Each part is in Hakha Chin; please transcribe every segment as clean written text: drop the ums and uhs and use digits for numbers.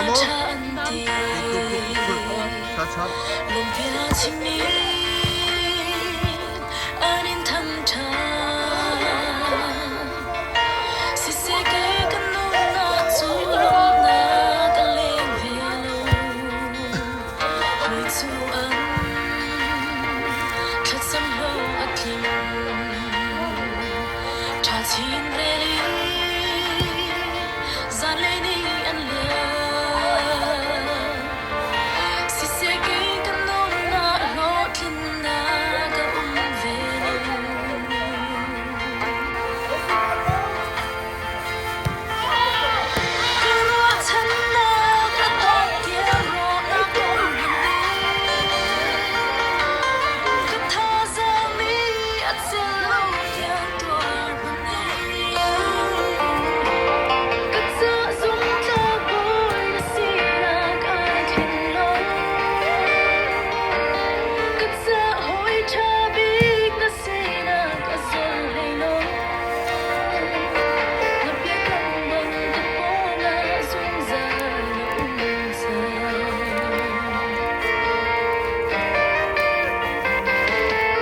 maw? Tha chap.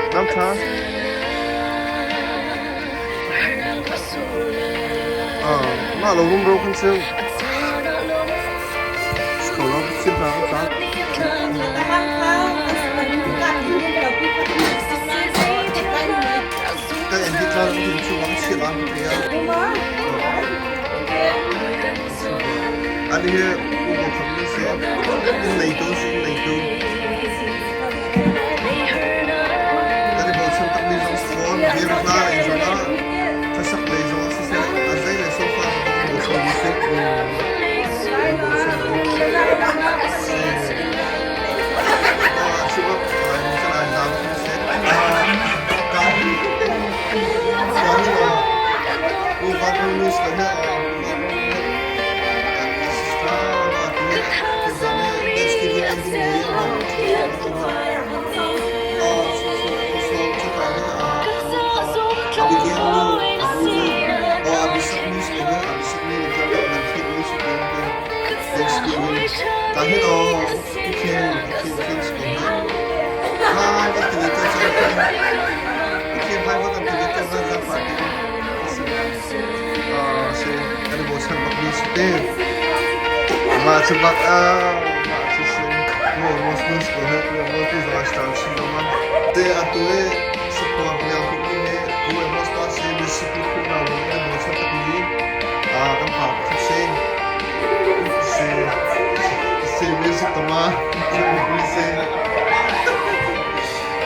Nam tha. Mah lo rumro kan si. Ko lo sim hna kan ta. Kan en dit la din chu wang chi la ti ya. Ani he u bo kham ni se. In nei tu sin nei tu. Kan i bochan takmi zong si fawn, beer hla lei zongah, hlasak lei zongah siseh, a zei le sofa zong kan bochanmi si. Kan bochanmi si. Ah, si bak, ai ni chan ai zam si. Ah, ka ka ni ah, u ka ku news ka ne ah, u ka ku assistant ah tu tu zan ne Thanksgiving an ding ni Mah cu bak ah mah cu si Te atu i sakhuang liang tukmi he tu i Moscow si Mississippi Khrihfabu kan bochan takmi kan pa pakhat si. Si si music tama si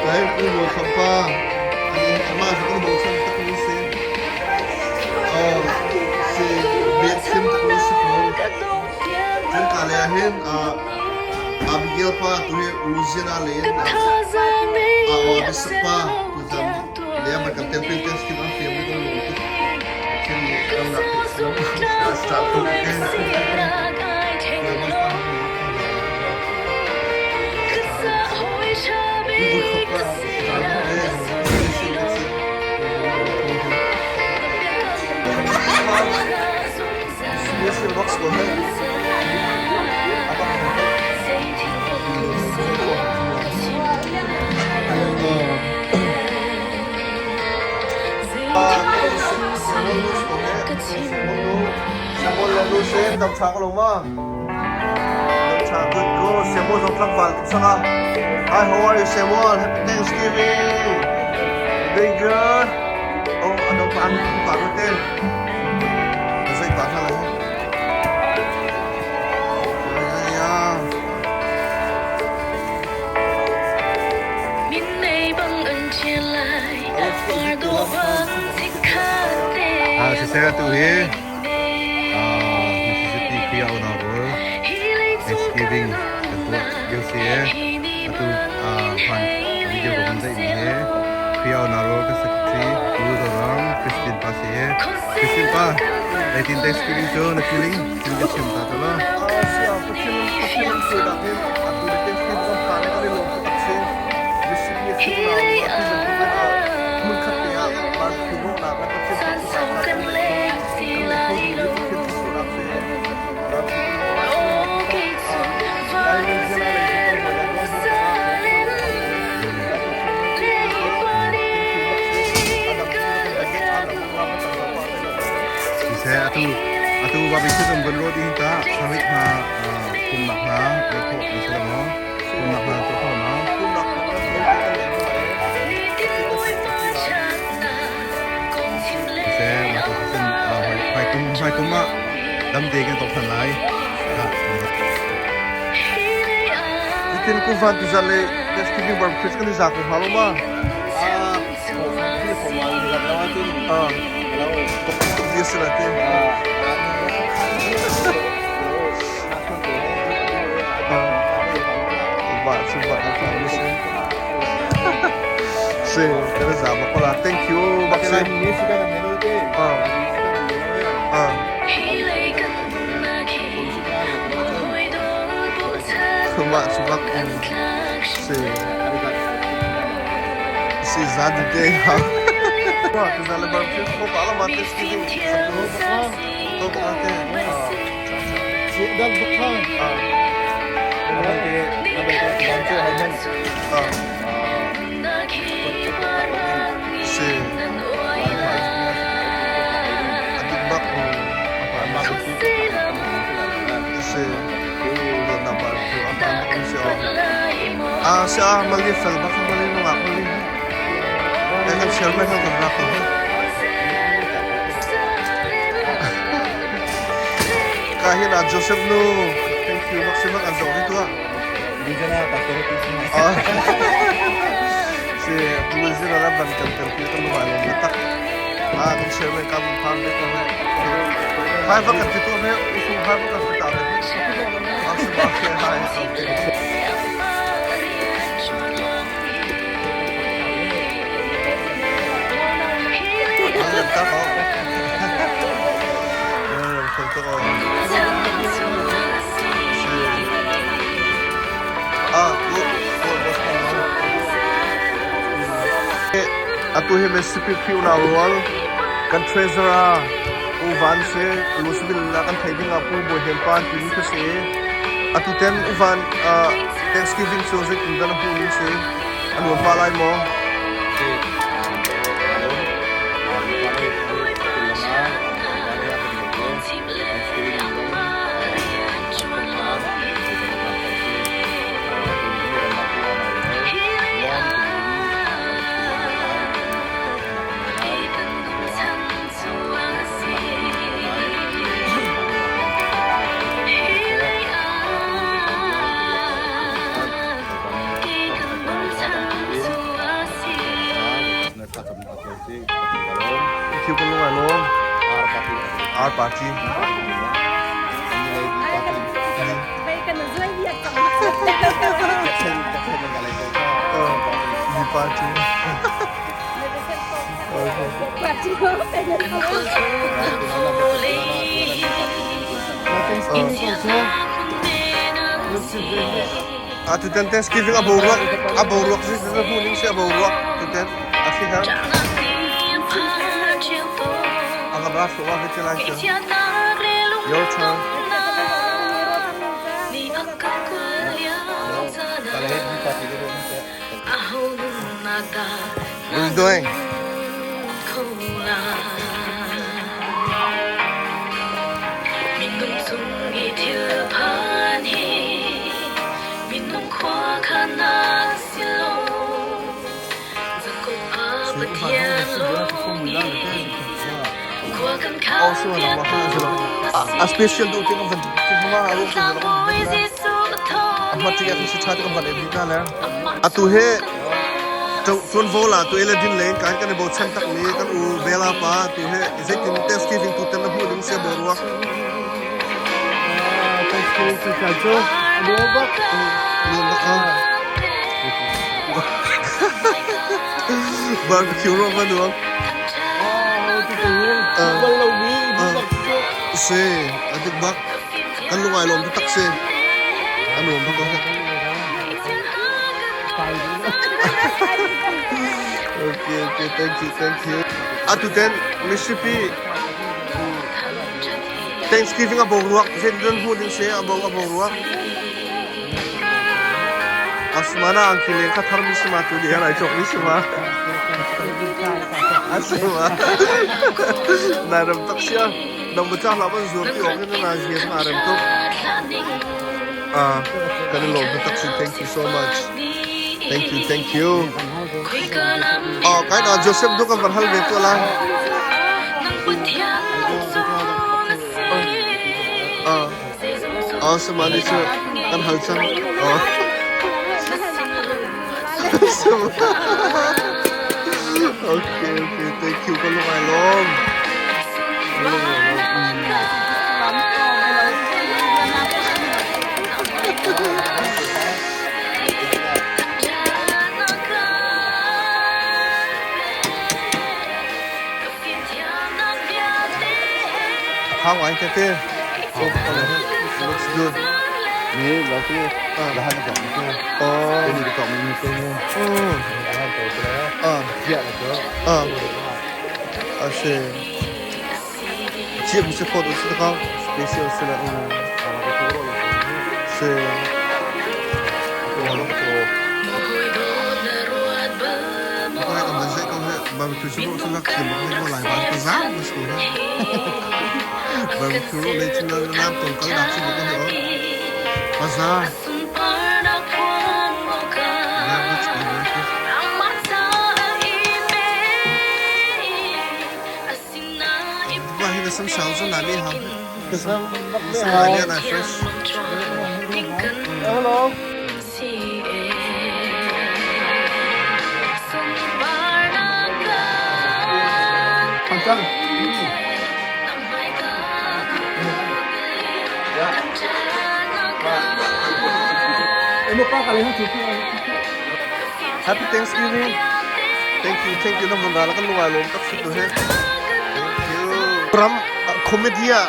Lai pu mo khampa ani ama cu kan bochan takmi si. Oh si biak thim takmi si ko. Cun ka le ah hin Abigail pa tu hi Louisiana lei in a aw bisak pa tuzan le kan temple thanksgiving an fiam mi kan lung tuk Pathian nih ramnak a start tuk Box ko he. Hi, how are you, Samuel? Happy Thanksgiving! Doing good? Oh, ano pa ang parutin? Zei pa hna lai? Siseh tu hi Mississippi Kria unau rual Thanksgiving kan tuah lio si atu hman video ka van daih mi hi Kria unau rual ka secretary Pu Zorang Christine pa si Christine pa zeitin Thanksgiving cu na feeling thil ka chim ta tu la Siang Pathian Pathian suainak hin atu le Thanksgiving kan phan i kan i lawm taktak si. Mississippi a si unau rual tu bantuk in hmunkhat te ah barbecue rawhnak le Pathian thangṭhatnak hna kan nei kho kan nei kho ding hi Pathian thluachuahnak si. Barbecue kan rawh lai. Barbecue kan van rawt hin ta sarit hna pumnak hna ei khawh an si lo maw? Pumnak hna tuah kho ma? Pumnak hna kan lo te kan leng hna e. Se ma tu sen hmai kum hmai kum ah dam te kan tok than lai. Itin ku van tu zale Thanksgiving barbecue kan i za ko hnga lo ma? Ah, tuk dia sila te. Ba chu ba ka mi se. Se, kan za ba ko la. Thank you bak se. Ah. Ah. Mah cu bak si. Si za dute ha. Wa tu za le barbecue ko pa la ma Thanksgiving sa tu. To ba te. Ah. Ah. Si. Adik bak si. Do na barbecue a ban bak si o. Ah si ah mali fel bak mali nungak mali. Eh kan share mai kan rak ko. Ka hin ah Joseph nu thank you maksimak an zong tu ah. Ah. Si Louisiana la ban kan kan pi kan luai lo na tak. Ah kan share mai ka mun pham ve ko he. Hai va kan ti tu me usu hai va kan ti ta ve. Ah si ba ke hai. Ah ta ko. Eh ko to. Si. Ah ko ko boss ko. Atu hi Mississippi Khrih unau rual kan treasurer U Van si Louisville ah kan thei ding ah Pu Bawi Hnem Pa an timi khi si. Atu ten U Van Thanksgiving cu zeitin dah na hmuh ning si? A nuam pah lai maw? Thank you kan lungai lawm. Ar party. Mi party. Atutan Thanksgiving a boruak a boruak si na hmuh ning si a boruak tutan a si ha a ka ra suwa ve lai chu your turn. What are you doing? A special deuh te kan van ma ro kan a hmat ti kan si tha te kan van edit na le atu he tuan vo la tu ele din leng kan kan bo chan tak mi kan u bela pa tu he zeitin Thanksgiving tu ten na hmu ding se bo ruak. Thanksgiving tu chan cu nuam bak. Nuam bak ha. Barbecue ro ma nuam. Ah, tu tu bal lo mi bak cu. Si, adik bak. Kan lungai lom tak si. Anuam bak ko. Okay, okay, thank you, thank you. Atu ten Mississippi Thanksgiving a boruak zeitin hmuh ding si a bo a boruak. Asmana ang kileng ka thar mi sima tu ni ai chok mi sima. Asuma. Na ram tak sia. Nang ba cha la ban zuam ti ok na na zia na ram tuk. Ah, kan lawm tak si. Thank you so much. Thank you, thank you. Oh, kai na Joseph du ka van hal ve tu la. Ah. Ah, sumani cu kan hal cang. Oh. Okay, okay. Thank you. Ka lung ai lawm. Lung ai lawm. How I get there? So, looks good. Ni lo tu lahan na mi tu. Oh. Ini ka mi tu. Lahan to tu. Ah. Dia la tu. Ah. Ah, si. Chiap si photo si ka special si la. Si. Ko kan zai ko he barbecue chu ro chu lak kim ko lai ban ko za ko su ha. Barbecue ro le chu la nam tong kal dak chu ko he o. Baza. Yeah, that's good. Wah, hi sam sau zo na mi ha. Sam na na fresh. Hello. Pangkang. Happy Thanksgiving. Thank you, thank you. Nam ra la kan luai lom tak su tu he. Thank you. Ram comedy a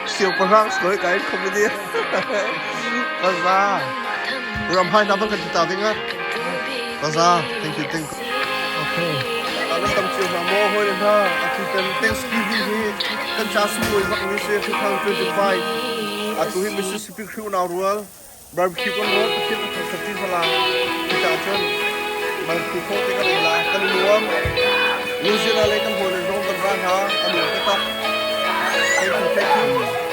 siêu parang soi kai comedy. Baza. Ram hai na ban kan ta dinga. Baza. Thank you, thank you. Okay. Alam tam chiu ma mo hoi na atu kan Thanksgiving hi kan cha su moi bak ni se 2025 atu hi Mississippi Crew na rual barbecue kan ro pathian a thangthat ti hala kita cun barbecue kho te kan ei la kan i nuam Louisiana lei kan hawi le zong kan ra hna a nuam taktak. Thank you, thank you.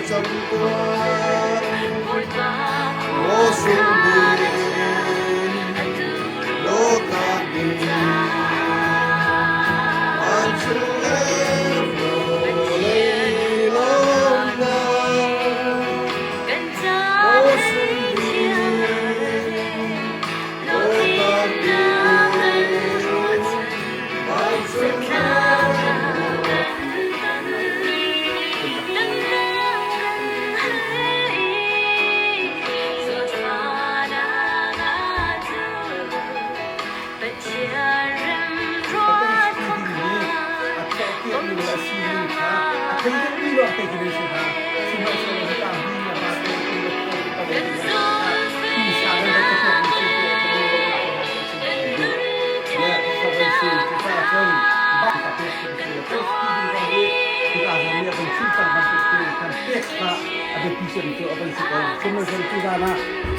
Thlacam tuah, maw sung bik, dawtnak bik, vancung le vawlei lawmhnak, maw sung bik, dawtnak bik, vancung le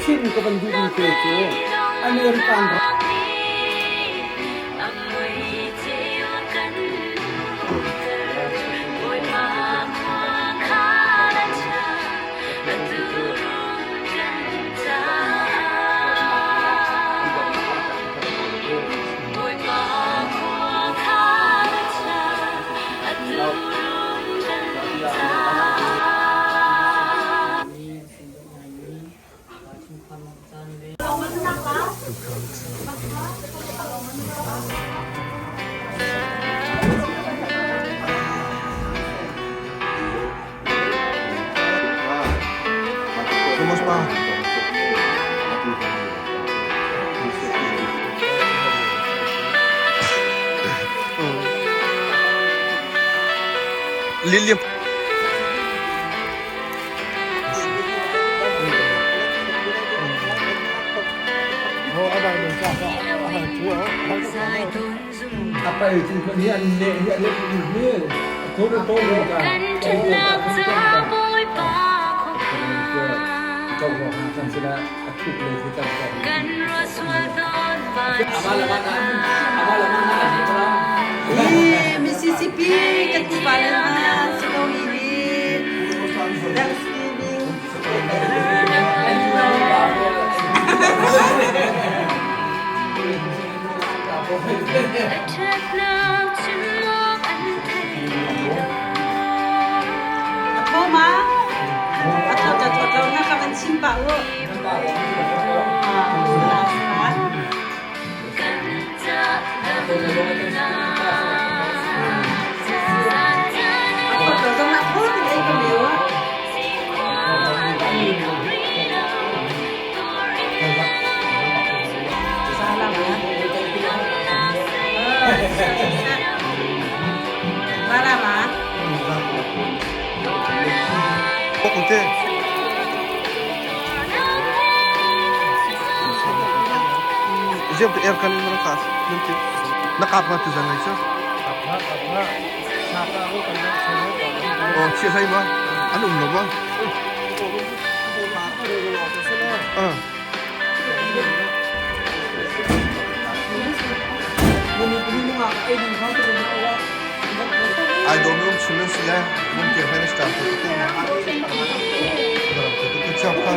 Chin ka van duhmi te cu American Thomas pa. Lilium. Mississippi kan pupa le hna si ko hi hi Thanksgiving. A tho ma? A tho ta tho lo na ka van chim pah u. A tho lo zong ah tho tin ei ka meu. Oke. Ziam te aircon in rak kas nan ti na kap ma tu zan lai cha. Oh, chia sai ma an um lo ma. Ah. Ai dawm um chim nan si lai nan ke hen star ko tu tu chap kha.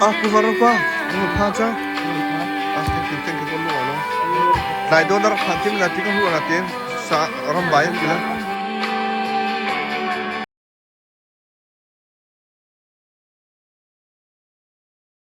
Ah, ku var pa, mu pha cha. Ah, thank you, thank you ko lu ala. Lai do nar phan tim la ti ka hu ala tin sa ram bai ti la.